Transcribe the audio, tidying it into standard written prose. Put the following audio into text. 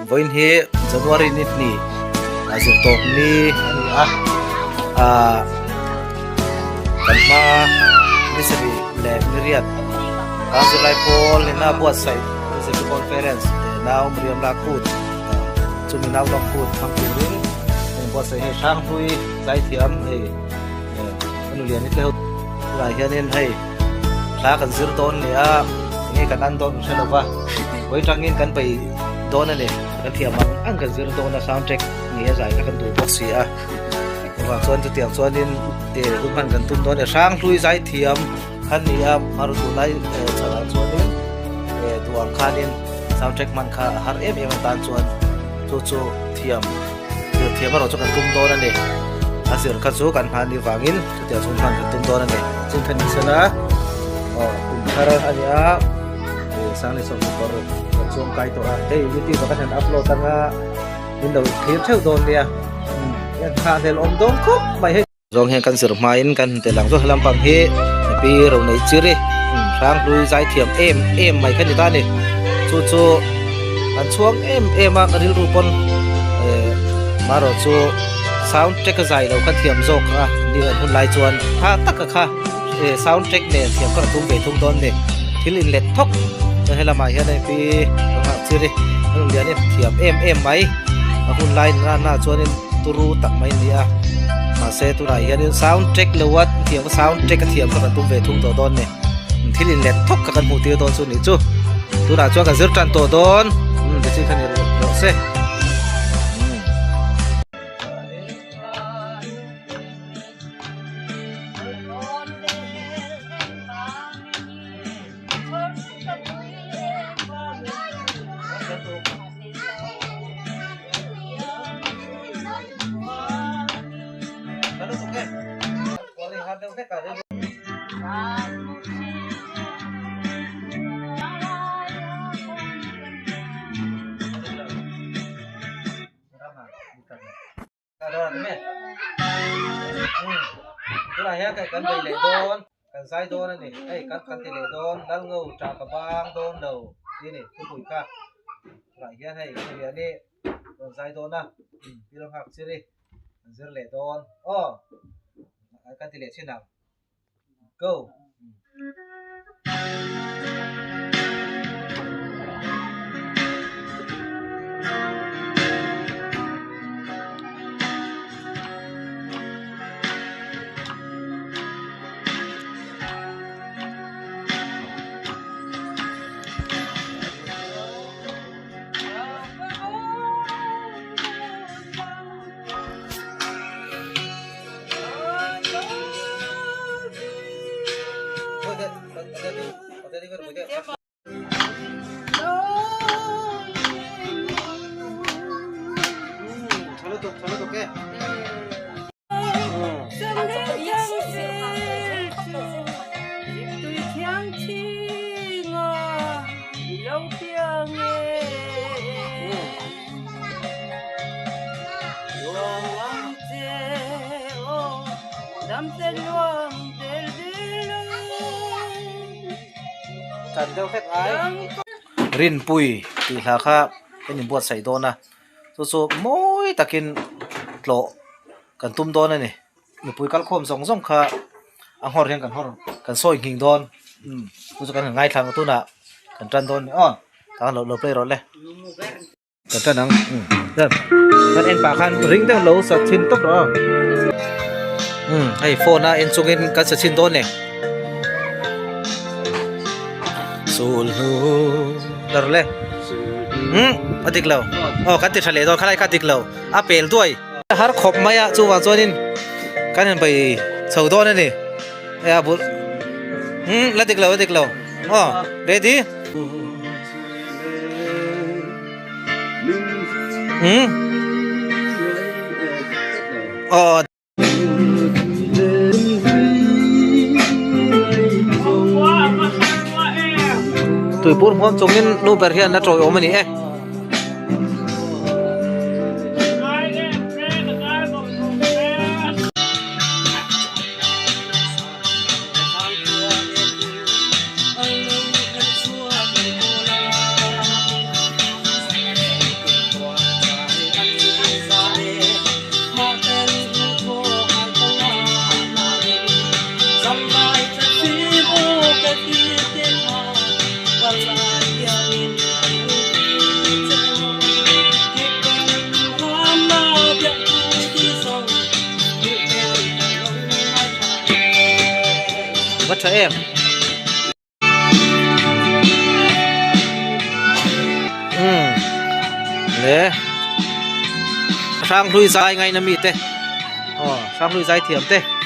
Vawiin hi January ni hnih a zirtawp ni a ni a, ah kan hma ni sarih leh ni riat kan zirlai pawl ina buatsaih Zirlai Conference nau Miriam Lakut chumi nau Lakut hmang turin kan buatsaih hei Hranghlui Zaithiam hei ka nu lian hi tle ho tunah hianin hei hla kan zir dawn leh a enge kan an dawn kan hre lova vawi tangin kan bei dawn a ni kan thiam ang ang kan zir dawn a sound track ni a zai kha kan duh bawk si a chuvang chuan chutiang chuanin eh hun hman kan tum dawn a ni hranghlui zai thiam khan ni a hmar tunlai chhanah chuanin eh duh ang khanin sound track hman kha a har em em atan chuan chu chu thiam. Zir thiam erawh chu kan tum dawn a ni. A zir kha chu kan hman ni vangin chutiang chu hman kan tum dawn a ni. Ching kha ni sela aw kum thar a ni a, eh Sanglei sawmhnih paruk kan chuang kai tawh a. Hei youtube ah ka hian upload anga min lo thlir theuh dawn nia. Umm nghah hlel awm dawn khawp mai hei. Zawng hian kan zir hmain kan han tel ang chu lampang hi pi ro nei chiri hranghlui zai thiam em em mai kha ni ta ni chu chu an chhuang em em a ka rilru pawn eh marawh chu sound track a zai lo kha thiam zawk a ni an hun lai chuan tha taka kha eh sound track nen thiam kha ka tum ve thung dawn ni thil in let thawk chuan helamah hian hei pi ro nghak chiri a rawn lian em thiam em em mai a hun lai nana chuanin. turu tak mai a ni a mahse tunah hianin sound track lo a thiam a sound track a thiam kha kan tum ve thung tawh dawn a ni thil in let thawk kha kan hmuh tir dawn chu a nih chu tunah chuan kan zir tan tawh dawn umm tichuan kha ni rawh se. Tunah hian kan bei leh dawn kan zai dawn a ni hei kan kan ti leh dawn lal ngo tah ka bang dawn lo tih a ni thupui kha tunah hian hei hriani rawn zai dawn a thil nghak chiri kan zir leh dawn aw kan ti leh chin ang. Go. Tan deuh hlek ai Rinpui tih hla kha kan inbuatsaih dawn a chu chu mawi takin tlawh kan tum dawn a ni mipui kalkhawm zawng zawng kha a nghawr hian kan nghawr kan sawi nghing dawn umm chu chu kan han ngaithla ang tunah kan tan dawn a ni aw tah lo play rawh le. Ka tan ang kan en pah khan ring deuh lo sa thin tawp rawh aw hei phone a en chungin kan sa chhin dawn e sul hnu lar le a dik lo aw kan ti tha leh dawn khalai kha dik lo a pel duai har khawp mai a chuvang chuanin kan han bei chho dawn a ni hei a bul la dik lo a dik lo aw ready. Hmm? Oh. Tuipur hmuam chungin nu ber hian a tawiawm a ni e. tha em. Umm le hranghlui zai ngaina mite aw hranghlui zai thiam te.